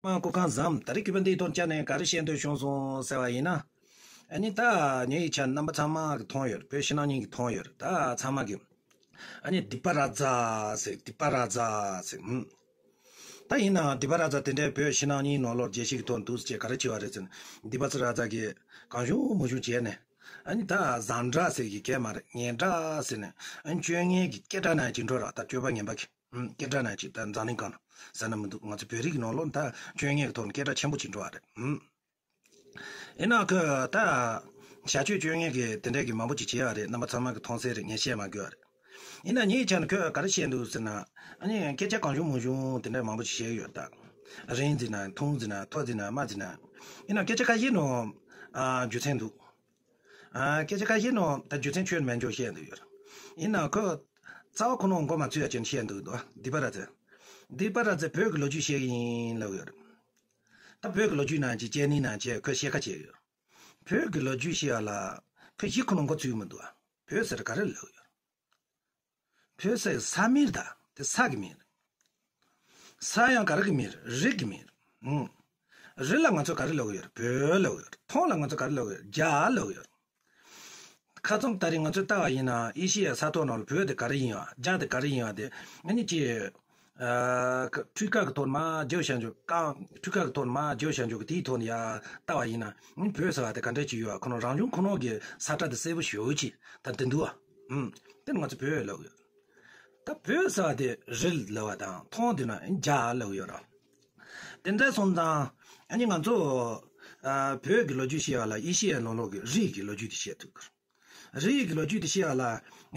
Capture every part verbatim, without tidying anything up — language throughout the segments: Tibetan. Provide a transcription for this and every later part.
མ་སྐུ་ཁམས་བཟང་། ད་རེས་གུས་པ་འདིའི་ཐོག་བཅར་ནས་ག་རེ་བཤད་འདོད་བྱུང་སོང་ཟེར་བ་ཡིན་ན། ཨ་ནི་ད་ངའི་ཆ་རྣམ་པ་ཚང་མ་གི་མཐོང་ཡོད། བོད་ཕྱི་ནང་གཉིས་ཀྱི་མཐོང་ཡོད། ད་ཚང་མ་གི་ཨ་ནི་སྡིག་པ་ར་ཛ་ཟེར། སྡིག་པ་ར་ཛ་ཟེར། ཧུམ། ད་ཡིན་ནའང་སྡིག་པ་ར་ཛ་དེ་འདྲའི་བོད་ཕྱི་ནང་གཉིས་ནང་ལོགས་རྒྱལ་སྤྱི་གི་ཐོག་འདུག་ཟེར་ག་རེ་བྱས་པ་རེད་ཟེར་ན། སྡིག་པ་ཚོ་ར་ཛ་གིས་གང་བྱུང་མང་བྱུང་བྱས་ནས། ཨ་ནི་ད་བཟང་དྲགས་ཟེར་གི་གལ་མ་རེད། ངན་དྲགས་ཟེར་ནས། ཨ་ནི་སྤྱོད་ངན་གྱི་སྐད་གྲགས་ནང་ཅིག་འགྲོ་ར། ད་སྤྱོད་པ་ངན་པ་གི། ཨུམ། སྐད་གྲགས་ནང་ཅིག་ད་འཛམ་གླིང་སྒང་ལ་ཟེར་ན་མི་འདུག་ང་ཚོ་བོད་རིགས་ཀྱི་ནང་ལོགས་ད་སྤྱོད་ངན་གྱི་ཐོག་ནས་སྐད་གྲགས་ཆེན་པོ་ཅིག་འགྲོ་བ་རེད། ཨུམ། ཡིན་ན་ཁོས་ད་བྱ་སྤྱོད་སྤྱོད་ངན་གྱི་དེ་འདྲས་ཀྱི་མང་པོ་ཅིག་བྱས་པ་རེད། རྣམ་པ་ཚང་མ་གི་མཐོང་གསལ་རེད། ངས་བཤད་མ་དགོས་པ་རེད། ཡིན་ན་ངའི་ཆ་ནས་ཁོས་ག་རེ་བཤད་འདུག་ཟེར་ན། ཨ་ནི་སྐད་ཆ་གང་བྱུང་མང་བྱུང་དེ་འདྲས་མང་པོ་ཅིག་བཤད་ཀྱི་ཡོད་ད། རིང་ཟིན་ན་ཐུང་ཟིན་ན་མཐོ་ཟིན་ན་དམའ་ཟིན་ན། ཡིན་ན་སྐད་ཆ་ཁ་ཤས་ནང་ཨ་རྒྱུ་མཚན་འདུག་ཨ། སྐད་ཆ་ཁ་ཤས་ནང་ད་རྒྱུ་མཚན་ཁྱོན་མེད་འཇོག་བཤད་འདུག་ཡོད། ཡིན་ན་ཁོས་རྩ་བ་ཁོ་ནང་མགོ་མ་ཚོས་ཡ་ཅན་བཤད་འདུག་འདུག་སྡིག་པ་ར་ཛ། སྡིག་པ་ར་ཛ་བོད་ཀྱི་ལོ་རྒྱུས་བཤད་ཀྱི་ཡིན་ལབ་ཡོད། ད་བོད་ཀྱི་ལོ་རྒྱུས་ནང་ཅིག་བཅད་ནི་ནང་ཅིག་ཁོས་བཤད་ཁ་བྱས་ཡོད། བོད་ཀྱི་ལོ་རྒྱུས་བཤད་ཡ་ལ་ཁོས་གཞི་ཁོ་ནང་མགོ་ཚོས་མི་འདུག་བོད་ཟེར་ག་རེ་ལབ་ཡོད། བོད་ཟེར་ས་མིང་རེད་ད། དེ་ས་གི་མིང་རེད། ས་ཡང་ག་རེ་གི་མིང་རེད། རི་གི་མིང་རེད། ཨང་། རི་ལ་ང་ཚོ་ག་རེ་ལབ་ཀྱི་ཡོད་རེད། བོད་ལབ་ཀྱི་ཡོད་རེད། ཐང་ལ་ང་ཚོ་ག་རེ་ལབ་ཀྱི་ཡོད་རེད། རྒྱ་ལབ་ཀྱི་ཡོད་རེད། ཁ་རྩང་ད་རེས་ང་ཚོས་ལྟ་བ་ཡིན་ན་ཨེ་ཤི་ཡའི་ས་ཐོག་ནང་ལ་བོད་དེ་ག་རེ་ཡིན་པ། རྒྱ་དེ་ག་རེ་ཡིན་པ་དེ་ཨ་ནི་ཅི། ཨ། ཁྲུས་ཁ་གི་ཐོག་མར་རྒྱབ་བཞག་འཇོག་རྐང་། ཁྲུས་ཁ་གི་ཐོག་མར་རྒྱབ་བཞག་འཇོག་གི་དེའི་ཐོག་ནས་ཡར་ལྟ་བ་ཡིན་ན། ཨ་ནི་བོད་ཟེར་བ་དེ་ག་འདྲ་ཅིག་ཡོད་པ། ཁོ་རང་རང་བྱུང་ཁོ་རང་གི་ས་ཁྲ་དེ་གསལ་པོ་ཞེ་པོ་ཅིག་ད་དེ་འདུག་པ། ཨུམ། དེ་ནི་ང་ཚོ་བོད་ལབ་ཀྱི་ཡོད། ད་བོད་ཟེར་བ་དེ་རི་ལབ་པ་དང་ཐང་དེ་ན་རྒྱ་ལབ་ཀྱི་ཡོད་ར། དེ་འདྲ་སོང་ཙང་ཨ་ནི་ང་ཚོ་ཨ་བོད་ཀྱི་ལོ་རྒྱུས་བཤད་པ་ལ་ཨེ་ཤི་ཡའི་ནང་ལོགས་ཀྱི་རི་ཡི་གི་ལོ་རྒྱུས་དེ་བཤད་ཐུབ་ཀྱི་རེད། རི་ཡི་གི་ལོ་རྒྱུས་དེ་བཤད་པ་ལ་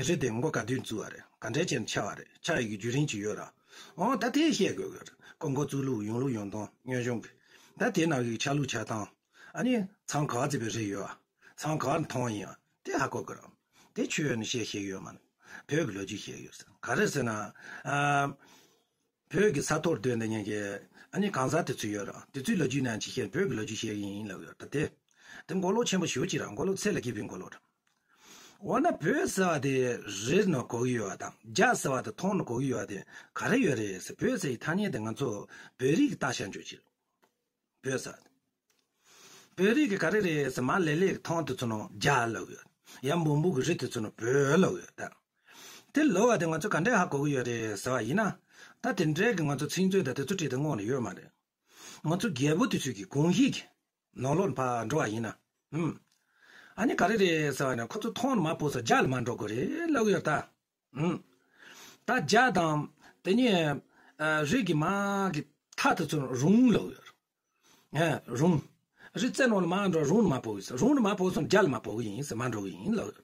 རི་དེ་མགོ་ག་དུས་བཙུགས་པ་རེད། ག་འདྲས་བྱས་ནས་ཆགས་པ་རེད། ཆགས་ཡི་གི་བརྒྱུད་རིམ་ཅིག་ཡོད་ར། འོ་ད་དེ་བཤད་དགོས་ཀྱི་རེད། ཁོ་མགོ་བཙུགས་ལུགས། ཡོང་ལུགས། ཡོང་སྟངས། སྔོན་བྱུང་གི། ད་དེ་ནང་གི་ཆགས་ལུགས་ཆགས་སྟངས། ཨ་ནི་མཚམས་ག་བར་བརྩིས་པའི་རི་ཡོད་པ། མཚམས་ག་བར་ཐང་ཡིན་པ་དེ་ཧ་གོ་དགོས་ར། དེ་ཆོས་ནས་བཤད་ཤེས་ཡོད་མ་རེད། བོད་ཀྱི་ལོ་རྒྱུས་བཤད་ཡོད་ཟེར་ག་རེ་ཟེར་ན། ཨ། བོད་ཀྱི་ས་ཐོག་སྡོད་མཁན་གྱི་ཨ་ནི་གང་ཟག་དེ་ཚོ་ཡོད་ར། དེ་ཚོའི་ལོ་རྒྱུས་ནང་ཅིག་བཤད། བོད་ཀྱི་ལོ་རྒྱུས་བཤད་ཀྱི་ཡིན་ལབ་ཡོད་ར། ད་དེ་དེ་མགོ་ལོག་ཆེན་པོ་ཞེ་པོ་ཅིག་ར། མགོ་ལོག་ཚད་ལས་བརྒལ་བའི་མགོ་ལོག་ར། འོ་ན་བོད་ཟེར་བ་དེ་རི་ནང་གོ་གི་ཡོད་པ་དང་། རྒྱ་ཟེར་བ་དེ་ཐང་ནང་གོ་གི་ཡོད་པ་དེ་ག་རེ་ཡོད་རེད་ཟེར། བོད་ཟེར་བའི་ཐ་སྙད་དེ་ང་ཚོ་བོད་རིགས་ཀྱིས་བཏགས་བཞག་འཇོག་ཅིག་རེད། བོད་ཟེར་བ་དེ། བོད་རིགས་ཀྱིས་ག་རེ་རེད་ཟེར། མར་ལེ་ལེ་གི་ཐང་དེ་ཚོ་ནང་རྒྱ་ལབ་ཡོད། ཡར་འབུར་འབུར་གྱི་རི་དེ་ཚོ་ནང་བོད་ལབ་ཡོད་ད། དེ་ལབ་པ་དེ་ང་ཚོ་ག་འདྲས་ཧ་གོ་གི་ཡོད་རེད་ཟེར་བ་ཡིན་ན། ད་དེ་འདྲས་ཀྱི་ང་ཚོ་ཚིག་མཛོད་དང་དེ་ཚོ་བྲིས་ཏེ་སྔོན་ལ་ཡོད་མ་རེད། ང་ཚོ་རྒྱལ་པོ་དེ་ཚོའི་གི་གོང་བཞིན་གྱི་ནང་ལོགས་ཕར་འགྲོ་བ་ཡིན་ན། ཨུམ། ཨ་ནི་ག་རེ་རེད་ཟེར་བ་ཡིན་ན། ཁོ་ཚོ་ཐང་ནས་མར་བབས་ས་རྒྱ་ལ་མར་འགྲོ་དགོས་རེད་ལབ་ཡོད་ད། ཨུམ། ད་རྒྱ་དང་དེ་ནས་ཨ་རི་གི་མར་གི་མཐའ་དེ་ཚོ་རུང་ལབ་ཡོད། ཨ། རུང་། རི་རྩེ་ནང་ལ་མར་འགྲོ། རུང་ནས་མར་བབས་ཡིན་ཟེར། རུང་ནས་མར་བབས་སོང་། རྒྱ་ལ་མར་བབས་ཡིན་ཟེར། མར་འགྲོ་གི་ཡིན་ལབ་ཡོད།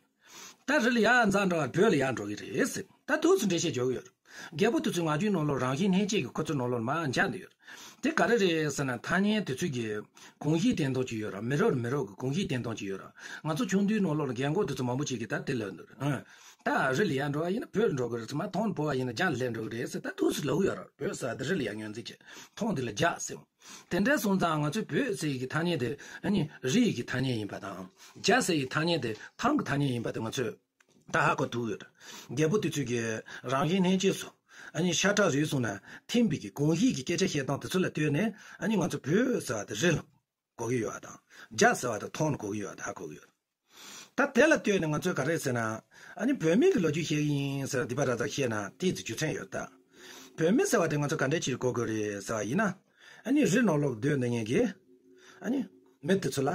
ད་རི་ལ་ཡར་འཛེགས་འགྲོ་བ་བོད་ལ་ཡར་འགྲོ་གི་རེད་ཟེར། ད་དུས་སུ་འགྲེལ་བཤད་བརྒྱབ་ཡོད། རྒྱལ་པོ་དེ་ཚོའི་ངག་རྒྱུན་ནང་ལོགས་རང་བཞིན་ལྷན་སྐྱེས་ཀྱི་ཁོ་ཚོའི་ནང་ལོགས་མར་འཇགས་བསྡད་ཡོད། དེ་ག་རེ་རེད་ཟེར་ན། ཐ་སྙད་དེ་ཚོའི་གི་གོང་བཞིན་བསྟན་སྟངས་ཅིག་ཡོད་ར། མི་རབས་ནས་མི་རབས་ཀྱི་གོང་བཞིན་བསྟན་སྟངས་ཅིག་ཡོད་ར། ང་ཚོ་ཆུང་དུས་ནང་ལོགས་ལ་རྒན་གོག་དེ་ཚོ་མང་པོ་ཅིག་གིས་ད་དེ་ལབ་འདུག་ཨ། ད་རི་ལ་ཡར་འགྲོ་བ་ཡིན་ན་བོད་ལ་འགྲོ་གི་རེད་ཟེར། མར་ཐང་ནས་བབས་པ་ཡིན་ན་རྒྱ་ལ་སླེབས་འགྲོ་གི་རེད་ཟེར། ད་དུས་སུ་ལབ་ཡོད་ར། བོད་ཟེར་བ་དེ་རི་ལ་ཡར་ངོས་འཛིན་བྱེད། ཐང་དེ་ལ་རྒྱ་ཟེར། དེ་འདྲ་སོང་ཙང་ང་ཚོས་བོད་ཟེར་ཡི་གི་ཐ་སྙད་དེ་ཨ་ནི་རི་ཡི་གི་ཐ་སྙད་ཡིན་པ་དང་། རྒྱ་ཟེར་ཡི་ཐ་སྙད་དེ་ཐང་གི་ཐ་སྙད་ཡིན་པ་དེ་ང་ཚོས་ད་ཧ་གོ་ཐུབ་ཡོད། རྒྱལ་པོ་དེ་ཚོས་གི་རང་བཞིན་ལྷན་སྐྱེས་སུ་ཨ་ནི་ཤ་ཁྲག་རུས་གསུམ་ནས་ཐིམ་པའི་གི་གོང་བཞིན་གྱི་སྐད་ཆ་བཤད་སྟངས་དེ་ཚོ་ལ་ལྟོས་ནས། ཨ་ནི་ང་ཚོ་བོད་ཟེར་བ་དེ་རི་ལ་གོ་གི་ཡོད་པ་དང་། རྒྱ་ཟེར་བ་དེ་ཐང་ལ་གོ་གི་ཡོད་པ་དེ་ཧ་གོ་གི་ཡོད། ད་དེ་ལ་ལྟོས་ནས་ང་ཚོས་ག་རེ་ཟེར་ན། ཨ་ནི་བོད་མི་གི་ལོ་རྒྱུས་བཤད་ཀྱི་ཡིན་ཟེར་སྡིག་པ་ར་ཛ་བཤད་ན་དེའི་ཚེ་རྒྱུ་མཚན་ཡོད་ད། བོད་མི་ཟེར་བ་དེ་ང་ཚོ་ག་འདྲས་ཅིག་གོ་དགོས་རེད་ཟེར་བ་ཡིན་ན། ཨ་ནི་རི་ནང་ལོགས་སྡོད་སྡོད་མཁན་གྱི་ཨ་ནི་མི་དེ་ཚོ་ལ།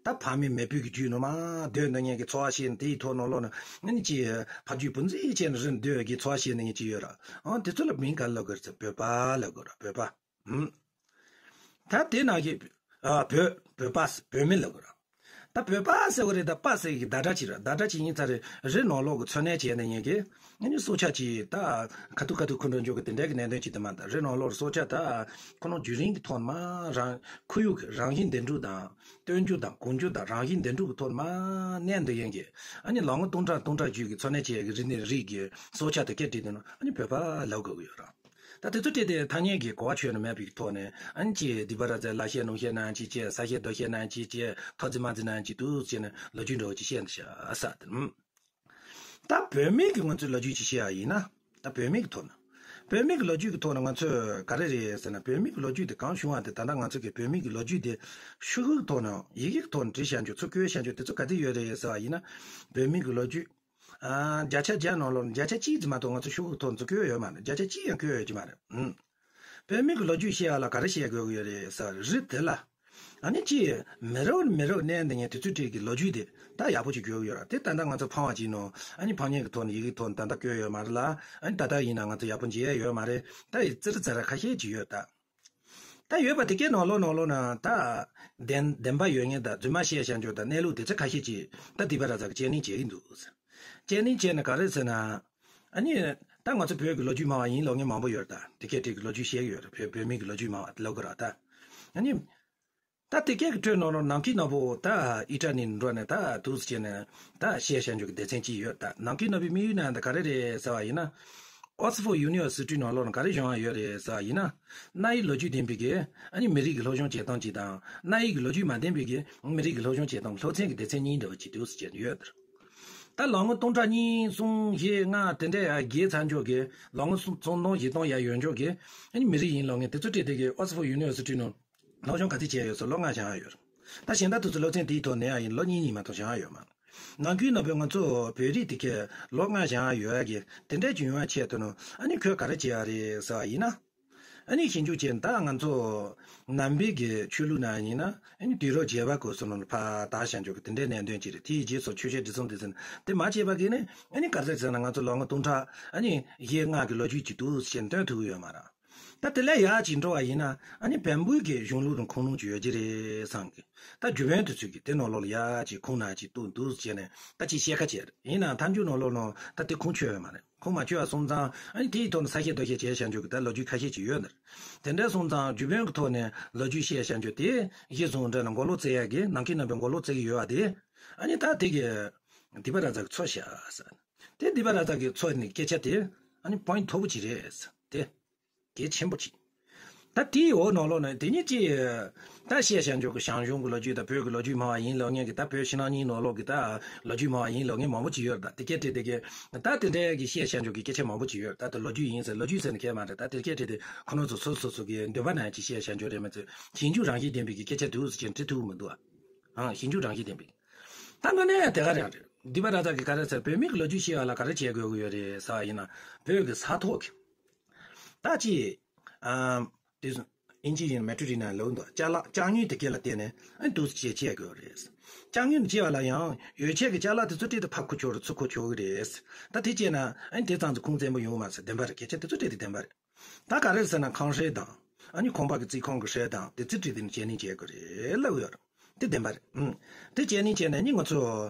ད་ཕ་མེས་མེས་པོའི་གི་རྒྱུད་ནང་མར་སྡོད་སྡོད་མཁན་གྱི་འཚོ་བ་བྱས་ནས། དེའི་ཐོག་ནང་ལོགས་ནས་ཨ་ནི་ཅིག་ཕ་རྒྱུད་བུ་འཛིན་བྱས་ནས་རི་ནང་སྡོད་ཀྱི་འཚོ་བ་བྱས་སྡོད་མཁན་ཅིག་ཡོད་ར། ཨང་། དེ་ཚོ་ལ་མིང་ག་རེ་ལབ་དགོས་རེད་ཟེར། བོད་པ་ལབ་དགོས་ར། བོད་པ། ཨུམ། ད་དེ་ནང་གི་ཨ་བོད་བོད་པ་བོད་མི་ལབ་དགོས་ར། ད་བོད་པ་ཟེར་བ་རེད། ད་པ་ཟེར་གི་བརྡ་སྒྲ་ཅིག་ར། བརྡ་སྒྲ་ཅིག་ཡིན་ཙང་རེད། རི་ནང་ལོགས་ཀྱི་འཚོ་གནས་བྱས་ནས་ཉན་གི་ཨ་ནི་སྲོག་ཆགས་ཅིག་ད་ཁ་ཐུག་ཁ་ཐུག་ཁོ་འགྲོ་འཇུག་གི་དེ་འདྲ་གི་གནད་དོན་ཅིག་དེ་མ་གཏོགས། རི་ནང་ལོགས་སྲོག་ཆགས་ད་ཁོ་རང་རྒྱུན་རིང་གི་ཐོག་ནས་མར་རང་ཁོར་ཡུག་གི་རང་བཞིན་བདེ་འགྲོ་དང་། སྟོན་རྒྱུ་དང་གོན་རྒྱུ་དང་རང་བཞིན་བདེ་འགྲོ་གི་ཐོག་ནས་མར་གནས་སྡོད་ཡོད་མཁན་གྱི། ཨ་ནི་ལོ་ངོ་སྟོང་ཕྲག་སྟོང་ཕྲག་རྒྱུད་ཀྱི་འཚོ་གནས་བྱེད་ཡག་གི་རིག་གནས་རིགས་ཀྱི་སྲོག་ཆགས་དེ་སྐད་བྲིས་དུས་ན་ཨ་ནི་བོད་པ་ལབ་དགོས་ཀྱི་ཡོད་རེད། ད་དེ་ཚོ་བྲིས་ཏེ་ཐ་སྙད་ཀྱི་གོ་བ་ཁྱོན་ནས་མེད་པའི་ཐོག་ནས། ཨ་ནི་ཅིག་སྡིག་པ་ར་ཛ། ལ་བཤད་ལུང་བཤད་ནང་ཅིག་བྱས། ས་བཤད་རྡོ་བཤད་ནང་ཅིག་བྱས། ཐོ་རྩེ་མ་རྩེ་ནང་ཅིག་འདུག་བྱས་ནས་ལོ་རྒྱུས་འདྲ་བོ་ཅིག་བཤད་འདུག་ཤག་ཟེར་དེ། ད་བོད་མི་གི་ང་ཚོའི་ལོ་རྒྱུས་ཅིག་བཤད་ཡ་ཡིན་ན། ད་བོད་མི་གི་ཐོག་ནས། བོད་མི་གི་ལོ་རྒྱུས་ཀྱི་ཐོག་ནས་ང་ཚོས་ག་རེ་རེད་ཟེར་ན། བོད་མི་གི་ལོ་རྒྱུས་དེ་གང་བྱུང་བ་དེ། ད་ལྟ་ང་ཚོ་གི་བོད་མི་གི་ལོ་རྒྱུས་དེ་ཤོག་གུ་གི་ཐོག་ནས་ཡི་གེ་གི་ཐོག་ནས་བྲིས་བཞག་རྒྱུ། ཚུར་བཀོད་བཞག་རྒྱུ་དེ་ཚོ་ག་དུས་ཡོད་རེད་ཟེར་བ་ཡིན་ན། བོད་མི་གི་ལོ་རྒྱུས། ཨ། བརྒྱ་ཆ་བརྒྱ་ནང་ལོགས་ནས་བརྒྱ་ཆ་གཅིག་ཙམ་མ་གཏོགས་ང་ཚོ་ཤོག་གུ་གི་ཐོག་ནས་ཚུར་བཀོད་ཡོད་མ་རེད། བརྒྱ་ཆ་གཅིག་ཡང་བཀོད་ཡོད་ཀྱི་མ་རེད། ཨུམ། བོད་མི་གི་ལོ་རྒྱུས་བཤད་ཡ་ལ་ག་རེ་བཤད་དགོས་ཀྱི་ཡོད་རེད་ཟེར་བ་རེད་དེ་ལ། ཨ་ནི་ཅི། མི་རབས་མི་རབས་གནས་འདི་ངས་དེ་ཚོའི་གྲས་ཀྱི་ལོ་རྒྱུས་དེ་ད་ཡག་པོ་ཅིག་གྱུར་ཡོད་ར། དེ་ད་ལྟ་ང་ཚོ་ཕངས་པ་ཅིག་ནོ། ཨ་ནི་ཕངས་ཉེས་ཀྱི་ཐོག་ནས་ཡི་གེ་ཐོག་ནས་ད་ལྟ་བཀོད་ཡོད་མ་རེད་ལ། ཨ་ནི་ད་ལྟ་ཡིན་ན་ང་ཚོ་ཡག་པོ་མཇལ་ཡ་ཡོད་མ་རེད། ད་ཡི་ཙི་རི་ཙི་ར་ཁ་ཤས་ཅིག་ཡོད་ད། ད་ཡོད་པ་དེ་གའི་ནང་ལོགས་ནང་ལོགས་ན་ད་བདེན་བདེན་པ་ཡོད་མཁན་དང་རྫུན་མ་བཤད་བྱ་འཇོག་དང་གནས་ལུགས་དེ་ཚོ་ཁ་ཤས་ཅིག་ད་སྡིག་པ་ར་ཙག་གི་དཔྱད་གླེང་བྱེད་ཀྱི་འདུག། དཔྱད་གླེང་བྱས་ནས་ག་རེ་ཟེར་ན། ཨ་ནི། ད་ང་ཚོ་བོད་ཀྱི་ལོ་རྒྱུས་སྨྲ་བ་ཡིན་ལབ་མཁན་མང་པོ་ཡོད་རེད་ད། དེ་སྐད་བྲིས་ཀྱི་ལོ་རྒྱུས་བཤད་ཀྱི་ཡོད་རེད། བོད་བོད་མི་གི་ལོ་རྒྱུས་སྨྲ་བ་ལབ་དགོས་ར་ད། ཨ་ནི། ད་དེ་སྐད་ཀྱི་ཁྲོད་ནང་ལོགས་ནམ་མཁའི་ནོར་བུ་ད་ཨི་ཊ་ནི་འགྲོ་ནས་ད་འདུག་སེ་བྱས་ནས་ད་བཤད་བྱ་འཇོག་གི་སྡེ་ཚན་གཅིག་ཡོད་ད། ནམ་མཁའི་ནོར་བུའི་དམིགས་ཡུལ་ནང་ད་ག་རེ་རེད་ཟེར་བ་ཡིན་ན། ཨོག་སི་ཕོར་ཌི་ཡུ་ནི་ཝར་སི་ཊི་ནང་ལོགས་ནས་ག་རེ་བྱུང་བ་ཡོད་རེད་ཟེར་བ་ཡིན་ན། གནའ་ཡི་ལོ་རྒྱུས་ལྡན་པའི་གི་ཨ་ནི་མི་རིགས་ཀྱི་སློབ་སྦྱོང་བྱེད་སྟངས་གཅིག་དང་། གནའ་ཡི་གི་ལོ་རྒྱུས་མ་ལྡན་པའི་གི་མི་རིགས་ཀྱི་སློབ་སྦྱོང་བྱེད་སྟངས་སློབ་ཚན་གྱི་སྡེ་ཚན་གཉིས་འདྲ་བ་ཅིག་འདུག་སེ་བྱས་ནས་ཡོད་ད། ད་ལོ་ངོ་སྟོང་ཕྲག་གཉིས་གསུམ་བཞི་ལྔ་དེ་འདྲ་ཡ་བརྒལ་ཚར་འཇོག་གི། ལོ་ངོ་སུམ་སྟོང་བཞི་སྟོང་ཡ་ཡོད་འཇོག་གི་ཨ་ནི་མི་རིགས་ཡིན་ལབ་མཁན་དེ་ཚོ་སྤྲད་དེ་གི་ཨོག་སི་ཕོར་ཌི་ཡུ་ནི་ཝར་སི་ཊི་ནང་སློབ་སྦྱོང་ག་ཚོད་བྱས་ཡོད་ཟེར་ལོ་ལྔ་བཞག་ཡོད། ད་གཞན་དག་དེ་ཚོ་སློབ་ཚན་དེའི་ཐོག་ནས་ཡ་ཡིན་ལོ་གཉིས་གཉིས་མ་གཏོགས་བཞག་ཡོད་མ་རེད། ནམ་རྒྱུན་ནོར་བུ་ང་ཚོ་བོད་རིགས་དེ་གས་ལོ་ལྔ་བཞག་ཡོད་ཡ་གི་དེ་འདྲ་ཅིག་ཡོང་བ་ཆེད་དུ་ནོ། ཨ་ནི་ཁོས་ག་རེ་བྱས་ཡ་རེད་ཟེར་བ་ཡིན་ན། ཨ་ནི་ཞིབ་འཇུག་བྱས་ད་ང་ཚོ་ནང་པའི་གི་ཆོས་ལུགས་ནང་ཡིན་ན། ཨ་ནི་དུས་རབས་བརྒྱད་པ་སྐབས་སུ་ནང་ལ་ཕར་དར་བྱ་འཇོག་གི་དེ་འདྲའི་གནད་དོན་ཅིག་རེད། དེའི་རྗེས་སུ་ཆོས་བཤད་སྒྲིག་གསུམ་སྡེ་ཚན་དེ་མ་བྱས་པ་གི་ནི། ཨ་ནི་ག་རེ་ཟེར་ན་ང་ཚོ་ལོ་ངོ་སྟོང་ཕྲག་ཨ་ནི་བཞི་ལྔ་གི་ལོ་རྒྱུས་ཅིག་འདུག་ཟེར་འདོན་ཐུབ་ཀྱི་ཡོད་མ་རེད། ད་དེ་ལས་ཡར་ཅིག་འགྲོ་བ་ཡིན་ན། ཨ་ནི་བོན་པོའི་གི་གཞུང་ལུགས་དང་ཁུངས་ལུང་ཅིག་ཡོད་ཀྱི་རེད་བསམ་གི། ད་རྒྱུ་བོན་དེ་ཚོས་གི་དེ་ནང་ལོགས་ལ་ཡར་ཅིག་ཁུངས་ནང་ཅིག་གཏུགས་འདུག་ཟེར་ནས་ད་ཅིག་བཤད་ཁ་བྱས་རེད། ཡིན་ནའང་ཐལ་འགྱུར་ནང་ལོགས་ནང་ད་དེ་ཁུངས་ཆོད་ཡོད་མ་རེད། ཁུངས་མ་ཆོད་པ་སོང་ཙང་ཨ་ནི་དེའི་ཐོག་ནས་ས་བཤད་རྡོ་བཤད་བྱས་བྱ་འཇོག་གི་ད་ལོ་རྒྱུས་ཁ་ཤས་ཅིག་ཡོད་ནི་རེད། དེ་འདྲ་སོང་ཙང་རྒྱུ་བོན་གི་ཐོག་ནས་ལོ་རྒྱུས་བཤད་བྱ་འཇོག་དེ་གཞི་བཟུང་འདྲ་ན་མགོ་ལོག་བརྩི་ཡ་གི། ནམ་མཁའི་ནང་པའི་མགོ་ལོག་བརྩི་གི་ཡོད་པ་དེ། ཨ་ནི་ད་དེ་གི་སྡིག་པ་ར་ཙག་གི་ཚོ་བྱ་ཟེར། དེ་སྡིག་པ་ར་ཙག་གི་ཚོ་ནི་སྐད་ཆ་དེ་ཨ་ནི་པོ་ཡིན་ཊི་མཐོ་པོ་ཅིག་རེད་ཟེར། དེ་གལ་ཆེན་པོ་ཅིག། ད་དེའི་འོག་ནང་ལོགས་ནས་དེ་ཉིད་ཀྱི་ད་བཤད་བྱ་འཇོག་གི་ཞང་ཞུང་གི་ལོ་རྒྱུས་དང་བོད་ཀྱི་ལོ་རྒྱུས་སྨྲ་བ་ཡིན་ལབ་མཁན་གྱི། ད་བོད་ཕྱི་ནང་གཉིས་ནང་ལོགས་ཀྱི་ད་ལོ་རྒྱུས་སྨྲ་བ་ཡིན་ལབ་མཁན་མང་པོ་ཅིག་ཡོད་རེད། ད་དེ་སྐད་བྲིས་དེ་གའི་ད་དེ་འདྲའི་གི་བཤད་བྱ་འཇོག་གི་སྐད་ཆ་མང་པོ་ཅིག་ཡོད་རེད། ད་དེ་ལོ་རྒྱུས་ཡིན་ཟེར་ལོ་རྒྱུས་ཟེར་ནས་གལ་མ་རེད། ད་དེ་སྐད་བྲིས་དེ་ཁོ་རང་ཚོ་སོ་སོ་སོ་གི་འདོད་པ་ནང་གི་བཤད་བྱ་འཇོག་རེད་མ་ཚད། ཞིབ་འཇུག་རང་བཞིན་ལྡན་པའི་གི་སྐད་ཆ་འདུག་ཟེར་ཅན་བྲིས་ཐུབ་མི་འདུག་ཨ། ཨང་། ཞིབ་འཇུག་རང་བཞིན་ལྡན་པའི། ད་དངོས་གནས་དེ་ག་རང་རེད། སྡིག་པ་ར་ཙག་གི་ག་རེ་ཟེར། བོད་མི་གི་ལོ་རྒྱུས་བཤད་པ་ལ་ག་རེ་བྱེད་དགོས་ཀྱི་ཡོད་རེད་ཟེར་བ་ཡིན་ན། བོད་ཀྱི་ས་ཐོག་གི། ད་ཅི། ཨམ། དེ་ཨིན་ཇི་ཡིན་མེ་ཊི་རི་ནང་ལབ་འདུག་ལྕགས་ལ་ལྕགས་དངུལ་དེ་སྐད་ལ་བརྟེན་ནས་ཨ་འདུག་སེ་བྱེད་དགོས་རེད། ལྕགས་དངུལ་བྱེད་པ་ལ་ཡང་ཡོད་ཆད་ཀྱི་ལྕགས་ལ་དེ་ཚོ་སྤྲད་དེ་ཕར་ཁུར་ཆོག་རེད། ཚུར་ཁུར་ཆོག་གི་རེད། ད་དེ་བྱས་ན་ཨ་དེ་ཙམ་གྱི་ཁུངས་བཙན་པོ་ཡོང་མ་སྲིད། བདེན་པ་རེད། སྐད་ཆ་དེ་ཚོ་སྤྲད་དེ་བདེན་པ་རེད། ད་ག་རེ་ཟེར་ན་ཁང་ཧྲེ་དང་། ཨ་ནི་ཁང་པ་གི་རྩིས་ཁང་གི་ཧྲེ་དང་དེ་རྩིས་བྲིས་དེ་ནི་བྱས་ནི་བྱེད་དགོས་རེད་ལབ་ཡོད་རེད། དེ་བདེན་པ་རེད། ཨུམ། དེ་བྱས་ནི་བྱས་ནས་ནི་ང་ཚོ་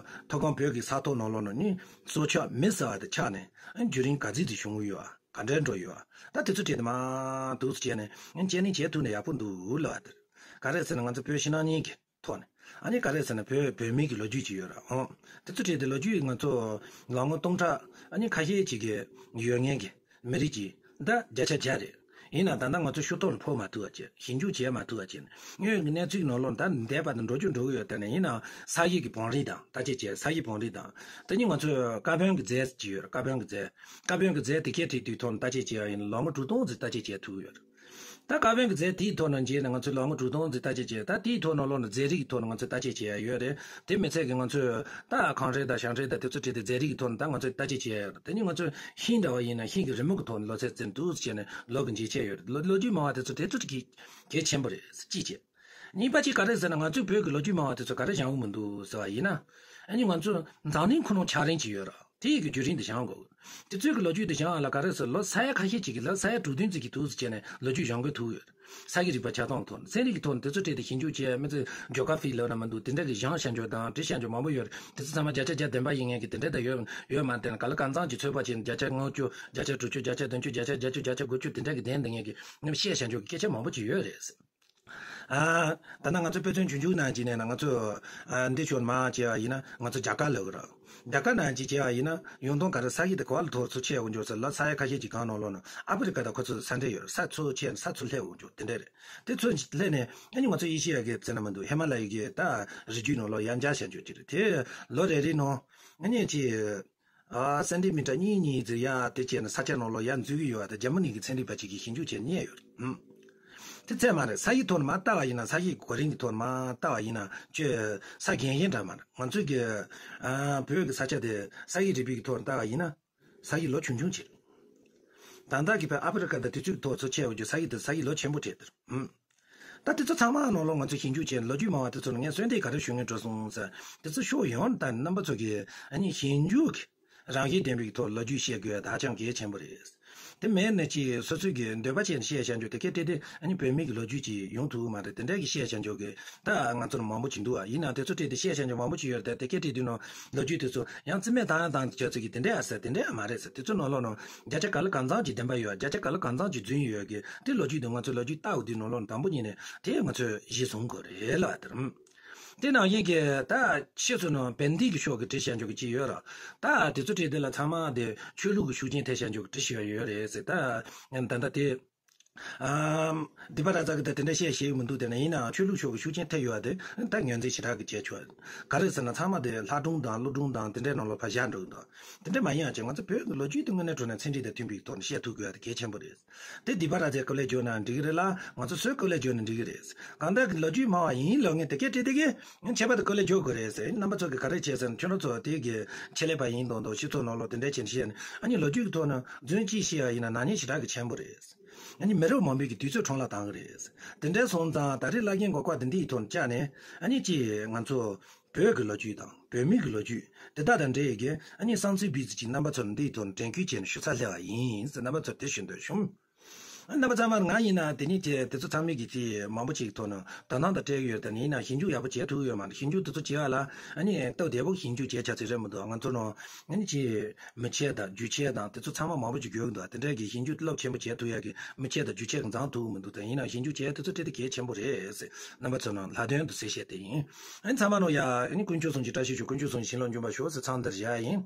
མཐོ་སྒང་བོད་ཀྱི་ས་ཐོག་ནང་ལོགས་ནང་ནི་སྲོག་ཆགས་མི་ཟེར་བ་དེ་ཆགས་ནས་ཨ་ནི་རྒྱུན་རིང་ག་ཚོད་ཅིག་བྱུང་གི་ཡོད་ཨ། ག་འདྲ་འགྲོ་ཡོད་ཨ། ད་དེ་ཚོ་བྲིས་དེ་མ་འདུག་སེ་བྱས་ནས་ཨ་ནི་བྱས་ནི་བྱས་ཐུབ་ན་ཡག་པོ་འདུག་ལབ་པ་དེ་རེད། ག་རེ་ཟེར་ན་ང་ཚོ་བོད་ཕྱི་ནང་གཉིས་ཀྱི་ཐོག་ནས། ཨ་ནི་ག་རེ་ཟེར་ན་བོད་བོད་མི་གི་ལོ་རྒྱུས་ཅིག་ཡོད་ར། ཨོ། དེ་ཚོ་བྲིས་ཏེ་ལོ་རྒྱུས་ང་ཚོ་ལོ་ངོ་སྟོང་ཕྲག་ཨ་ནི་ཁ་ཤས་ཅིག་གི་ཡོད་མཁན་གྱི་མི་རིགས་ཀྱི་ད་བརྒྱ་ཆ་བརྒྱ་རེད། ཡིན་ནའང་ད་ལྟ་ང་ཚོ་ཤུགས་རྐྱེན་ལ་ཕོག་མ་ཐུབ་པ་བྱས། ཞིབ་འཇུག་བྱས་མ་ཐུབ་པ་བྱས་ནས་དངོས་ཀྱི་གནས་ཚུལ་ནང་ལོགས་ད་འདས་པ་དང་འགྲོ་རྒྱུ་འགྲོ་གི་ཡོད། དེ་ནས་ཡིན་ནའང་ས་གཞི་གི་བང་རིམ་དང་ད་ཅི་བྱས། ས་གཞི་བང་རིམ་དང་། དེ་ནི་ང་ཚོས་ཀར་བོན་གྱི་རྫས་ཅིག་ཡོད་ར། ཀར་བོན་གྱི་རྫས། ཀར་བོན་གྱི་རྫས་དེ་སྐད་བྲིས་དུས་ཐོག་ནས་ད་ཅི་བྱས་ཡིན་ལོ་ངོ་དྲུག་སྟོང་ཙམ་ད་ཅི་བྱས་ཐུབ་ཡོད་ར། ད་ཀར་བོན་གྱི་རྫས་དེའི་ཐོག་ནས་བྱས་ནས་ང་ཚོས་ལོ་ངོ་དྲུག་སྟོང་ཙམ་ད་ཅི་བྱས། ད་དེའི་ཐོག་ནས་ལོག་ནས་རྫས་རིགས་ཀྱི་ཐོག་ནས་ང་ཚོས་ད་ཅི་བྱས་ཡོད་རེད། དེ་མི་ཚད་ཀྱི་ང་ཚོས་ད་ཁང་ཧྲེ་དང་ཞང་ཧྲེ་དང་དེ་ཚོ་བྲིས་ཏེ་རྫས་རིགས་ཀྱི་ཐོག་ནས་ད་ང་ཚོས་ད་ཅི་བྱས་ཡོད་རེད། དེ་ནི་ང་ཚོས་ཤིང་འདྲ་བ་ཡིན་ན་ཤིང་གི་རི་མོ་གི་ཐོག་ནས་ལོ་ཚད་ཙམ་འདུག་བྱས་ནས་ལོ་གི་འཇལ་ཆས་ཡོད་རེད། ལོ་ལོ་རྒྱུས་སྨྲ་བ་དེ་ཚོ་དེ་ཚོ་གི་གལ་ཆེན་པོ་རེད། གཅིག་བྱས། གཉིས་པ་གཅིག་ག་རེ་ཟེར་ན་ང་ཚོས་བོད་ཀྱི་ལོ་རྒྱུས་སྨྲ་བ་དེ་ཚོ་ག་རེ་སྦྱང་གི་མི་འདུག་ཟེར་བ་ཡིན་ན། ཨ་ནི་ང་ཚོ་འཛམ་གླིང་ཁོ་ན་ཆགས་རིམ་ཅིག་ཡོད་ར། དེ་ཡི་གི་བརྒྱུད་རིམ་དེ་སྦྱང་དགོས། དེ་ཚོའི་གི་ལོ་རྒྱུས་དེ་སྦྱང་ཡ་ལ་ག་རེ་ཟེར། ལོ་ས་ཡ་ཁ་ཤས་ཅིག་གི་ལོ་ས་ཡ་དྲུག་བདུན་ཙམ་གྱི་དུས་སུ་བྱས་ནས་ལོ་རྒྱུས་སྦྱང་དགོས་ཐུག་ཡོད། ས་གི་རིག་པ་ཆགས་སྟངས་ཐོག་ནས་ཚན་རིག་གི་ཐོག་ནས་དེ་ཚོ་སྤྲད་དེ་ཞིབ་འཇུག་བྱས། མི་ཚོས་ཇོ་ག་ཕི་ལབ་ན་མི་འདུག་དེ་འདྲ་གི་སྦྱང་བྱ་འཇོག་དང་བྲིས་བྱ་འཇོག་མང་པོ་ཡོད་རེད། དེ་ཚོ་ཚང་མ་བརྒྱ་ཆ་བརྒྱ་བདེན་པ་ཡིན་མཁན་གི་དེ་འདྲ་ད་ཡོད་ཡོད་མ་རེད། ག་ལ་གང་ཚང་གི་ཚོད་དཔག་བྱས་ནས་བརྒྱ་ཆ་ལྔ་བཅུ། བརྒྱ་ཆ་དྲུག་ཅུ། བརྒྱ་ཆ་བདུན་ཅུ། བརྒྱ་ཆ་བརྒྱད་ཅུ། བརྒྱ་ཆ་དགུ་བཅུ། དེ་འདྲ་གི་ལྡན་བསྡད་མཁན་གི་ནམ་བཤད་བྱ་འཇོག་གི་སྐད་ཆ་མང་པོ་ཅིག་ཡོད་རེད། ཨ། ད་ནང་ང་ཚོ་དཔེ་མཚོན་ཆུང་ཆུང་ནང་བྱས་ནས་ན་ང་ཚོ། ཨ། འདི་ཆོ་མ་བྱས་པ་ཡིན་ན་ང་ཚོ་རྒྱ་གར་ལ་ཡོད་ར། རྒྱ་གར་ནང་བྱས་བྱས་པ་ཡིན་ན་ཡོང་དོན་ག་རེ། ས་གཞི་དེ་ག་བ་ལ་ཐོག་ཚུར་ཆད་འོང་འཇོག་ཟེར་ལ། ས་ཡ་ཁ་ཤས་ཀྱི་སྒང་ནང་ལོགས་ན་ཨ་ཕི་རི་ཀ་དང་ཁོ་ཚོ་ས་འབྲེལ་ཡོད་ར། ས་ཚུར་ཆད་ནས་ས་ཚུར་སླེབས་འོང་འཇོག་དེ་འདྲ་རེད། དེ་ཚུར་སླེབས་ནས་ཨ་ནི་ང་ཚོ་ཨེ་ཤེ་ཡ་གི་ཟེར་ན་མི་འདུག་ཧི་མ་ལ་ཡའི་གི་ད་རི་རྒྱུད་ནང་ལོགས་ཡར་འཇགས་བྱ་འཇོག་ཅིག་རེད། དེ་ལོ་རེ་རེ་ནང་ཨ་ནི་ཅི། ཨ་སེན་ཊི་མི་ཊར་གཉིས་གཉིས་ཙམ་ཡར་དེ་བྱས་ནས་ས་ཆ་ནང་ལོགས་ཡར་འཛུལ་གྱི་ཡོད་པ་དང་འཇར་མ་ནི་གི་ཚན་རིག་པ་གཅིག་གིས་ཞིབ་འཇུག་བྱས་རྙེད་ཡོད་རེད། ཨུམ། དེ་ཚད་མ་རེད། ས་ཡི་ཐོག་ནས་མར་བལྟ་བ་ཡིན་ན། ས་གཞི་གོ་རིམ་གྱི་ཐོག་ནས་མར་བལྟ་བ་ཡིན་ན་ཁྱོད་ས་རྒན་གཞོན་འདྲ་མ་རེད། ང་ཚོའི་གི་ཨ་བོད་ཀྱི་ས་ཆ་དེ་ས་ཡི་རིལ་བུའི་གི་ཐོག་ནས་བལྟ་བ་ཡིན་ན། ས་ཡི་ལོ་ཆུང་ཆུང་ཅིག་ད་ལྟ་གི་བོད་ཨ་ཕི་རི་ཀ་དང་དེ་ཚོའི་གི་ཐོག་ཚོ་ཆེ་བ་རྒྱུ་ས་ཡི་དེ་ས་ཡི་ལོ་ཆེན་པོ་བྱས་དེར། ཨུམ། ད་དེ་ཚོ་ཚང་མ་ནང་ལོགས་ང་ཚོས་ཞིབ་འཇུག་བྱས་ནས་ལོ་རྒྱུས་མང་བ་དེ་ཚོ་ལ་ངས་གསོལ་འདེབས་ག་རེ་ཞུ་སྙིང་བྲོ་སོང་ཟེར། དེ་ཚོ་ཕྱོགས་ཡོངས་ནས་ད་རྣམ་པ་ཚོ་གིས་ཨ་ནི་ཞིབ་འཇུག་གི་རང་བཞིན་ལྡན་པའི་ཐོག་ལོ་རྒྱུས་བཤད་དགོས་ཡ་ད་ཧ་ཅང་གལ་ཆེན་པོ་རེད། དེ་མེད་ནས་ཅིག་སོ་སོའི་གི་འདོད་པ་བྱས་ནས་བཤད་བྱ་འཇོག་དེ་སྐད་བྲིས་ཏེ་ཨ་ནི་བོད་མི་གི་ལོ་རྒྱུས་ཅིག་ཡོང་ཐུབ་ཀྱི་མ་རེད། དེ་འདྲ་གི་བཤད་བྱ་འཇོག་གི་ད་ང་ཚོར་མང་པོ་ཅིག་འདུག་ཨ། ཡིན་ནའང་དེ་ཚོ་བྲིས་ཏེ་བཤད་བྱ་འཇོག་མང་པོ་ཅིག་ཡོད་རེད། དེ་སྐད་བྲིས་དུས་ནང་ལོ་རྒྱུས་དེ་ཚོ་ཡང་རྩིས་མེད་བཏང་ཡང་བཏང་དེ་ཁྱོད་ཚོ་གི་དེ་འདྲ་ཨ་ཟེར་དེ་འདྲ་ཡང་མ་རེད་ཟེར། དེ་ཚོ་ནང་ལོགས་ནང་བརྒྱ་ཆ་ག་ལ་གང་འཚམ་ཅིག་བདེན་པ་ཡོད། བརྒྱ་ཆ་ག་ལ་གང་འཚམ་ཅིག་རྫུན་ཡོད་གི་དེ་ལོ་རྒྱུས་དེ་ང་ཚོ་ལོ་རྒྱུས་བལྟ་དགོས་དུས་ནང་ལོགས་ནང་དང་པོ་ཉིད་ནས་དེ་ང་ཚོས་གཞི་བཟུང་དགོས་རེད་ལབ་དེ་རེད། དེ་ནང་བཞིན་གྱི་ད་ཕྱིས་སུ་ནང་བན་དེ་གི་ཕྱོགས་ཀྱི་བྲིས་བྱ་འཇོག་གི་ཅིག་ཡོད་ར། ད་དེ་ཚོ་བྲིས་དེ་ལ་ཚང་མ་དེ་ཆོས་ལུགས་ཀྱི་ཤུགས་རྐྱེན་ཐེབས་བྱ་འཇོག་གི་བྲིས་བྱ་ཡོད་རེད་ཟེར། ད་ད་ལྟ་དེ་ཨམ། དི་པ་ར་ཛ་གི་ད་དེ་འདྲ་བཤད་ཤེས་ཡོད་མི་འདུག་དེ་ན་ཡིན་ནའང་ཆོས་ལུགས་ཕྱོགས་ཀྱི་ཤུགས་རྐྱེན་ཐེབས་ཡོད་པ་དེ་ད་ངོས་འཛིན་ཞེ་དྲག་གི་བྱས་ཆོག་ག་རེ་ཟེར་ན་ཚང་མ་དེ་ལྷ་སྒྲུང་དང་ཀླུ་སྒྲུང་དང་དེ་འདྲའི་ནང་ལོགས་ཕར་བཞག་འགྲོ་གི་འདུག་དེ་འདྲ་མ་ཡིན་ཡང་ཅིག་ང་ཚོ་བོད་ཀྱི་ལོ་རྒྱུས་དེ་དངོས་གནས་དྲང་གནས་ཚན་རིག་དང་མཐུན་པའི་ཐོག་ནས་བཤད་ཐུབ་དགོས་ཡ་དེ་གལ་ཆེན་པོ་རེད། དེ་དི་པ་ར་ཛས་བཀོད་ལེགས་བརྗོད་ན་འགྲིག་གི་རེད་ལ། ང་ཚོ་སུས་བཀོད་ལེགས་བརྗོད་ན་འགྲིག་གི་རེད། གང་ལྟར་གྱི་ལོ་རྒྱུས་མང་བ་ཡིན་ལབ་མཁན་དེ་སྐད་བྲིས་དེ་གས་ཁྱད་པར་དུ་བཀོད་ལེགས་བརྗོད་དགོས་རེད་ཟེར། རྣམ་པ་ཚོ་གིས་ག་རེ་བྱས་ཟེར་ན་ཁྱོད་རང་ཚོ་དེ་གི་ཆེད་ལས་པ་ཡིན་མདོག་མདོག་སྤྱི་ཚོགས་ནང་ལོགས་དེ་འདྲའི་བྱས་ནས་བཤད་ནས་ཨ་ནི་ལོ་རྒྱུས་ཀྱི་ཐོག་ནས་རྫུན་གཅིག་བཤད་ཡ་ཡིན་ན་ནག་ཉེས་ཞེ་དྲག་གི་ཆེན་པོ་རེད། ཨ་ནི་མི་རབས་མང་པོའི་གི་དུས་ཚོད་འཕྲོ་བརླག་བཏང་གི་རེད། དེ་འདྲ་སོང་ཙང་ད་རེས་བླ་རྒན་གོ་སྐབས་འདི་འདིའི་ཐོག་ནས་བཅར་ནས་ཨ་ནི་ཅིག་ང་ཚོ་བོད་ཀྱི་ལོ་རྒྱུས་དང་བོད་མི་གི་ལོ་རྒྱུས་དེ་དག་དང་འབྲེལ་ཡོད་ཀྱི་ཨ་ནི་བསམ་ཚུལ་སྦས་ཚུལ་ཅིག་རྣམ་པ་ཚོར་འདིའི་ཐོག་ནས་དྲན་སྐུལ་བྱས་ནས་ཞུ་ས་སླེབས་པ་ཡིན་ཟེར། རྣམ་པ་ཚོར་དེ་ཞུ་འདོད་བྱུང་། རྣམ་པ་ཚང་མར་ང་ཡིན་ན་དེ་ནི་དེ་དེ་ཚོ་ཚང་མས་ཀྱི་དེ་མང་པོ་ཅིག་ཐོག་ནས་དོ་སྣང་དང་སྤྲད་ཀྱི་ཡོད། དེ་ནི་ཡིན་ན་ཞིབ་འཇུག་ཡག་པོ་བྱེད་ཐུབ་ཡོད་མ་རེད། ཞིབ་འཇུག་དེ་ཚོ་བྱེད་པ་ལ་ཨ་ནི་སྟབས་བདེ་པོ་ཞིབ་འཇུག་བྱེད་ཆ་ཚིག་རེད་མི་འདུག་ང་ཚོ་ནང་ཨ་ནི་ཅི་མི་ཆེ་དང་རྒྱུ་ཆེ་དང་དེ་ཚོ་ཚང་མ་མང་པོ་ཅིག་ཡོད་འདུག་དེ་འདྲའི་གི་ཞིབ་འཇུག་རླབས་ཆེན་པོ་བྱེད་ཐུབ་ཡག་གི་མི་ཆེ་དང་རྒྱུ་ཆེ་གི་འཛོམས་ཐུབ་མི་འདུག་དེ་ཡིན་ན་ཞིབ་འཇུག་བྱེད་དེ་ཚོ་དེ་དེ་གལ་ཆེན་པོ་རེད་ཟེར། རྣམ་པ་ཚོ་ནང་ལྷག་དོན་དུ་ཟེར་བཤད་དེ་ཡིན། ཨ་ནི་ཚང་མ་ནང་ཡ་ཨ་ནི་དཀོན་མཆོག་གསུམ་གྱི་བཀྲ་ཤིས་ཤོག་དཀོན་མཆོག་གསུམ་གྱི་བྱིན་རླབས་འབྱུང་བར་ཤོག་ཟེར་མཚམས་འདིར་བཞག་ཡིན།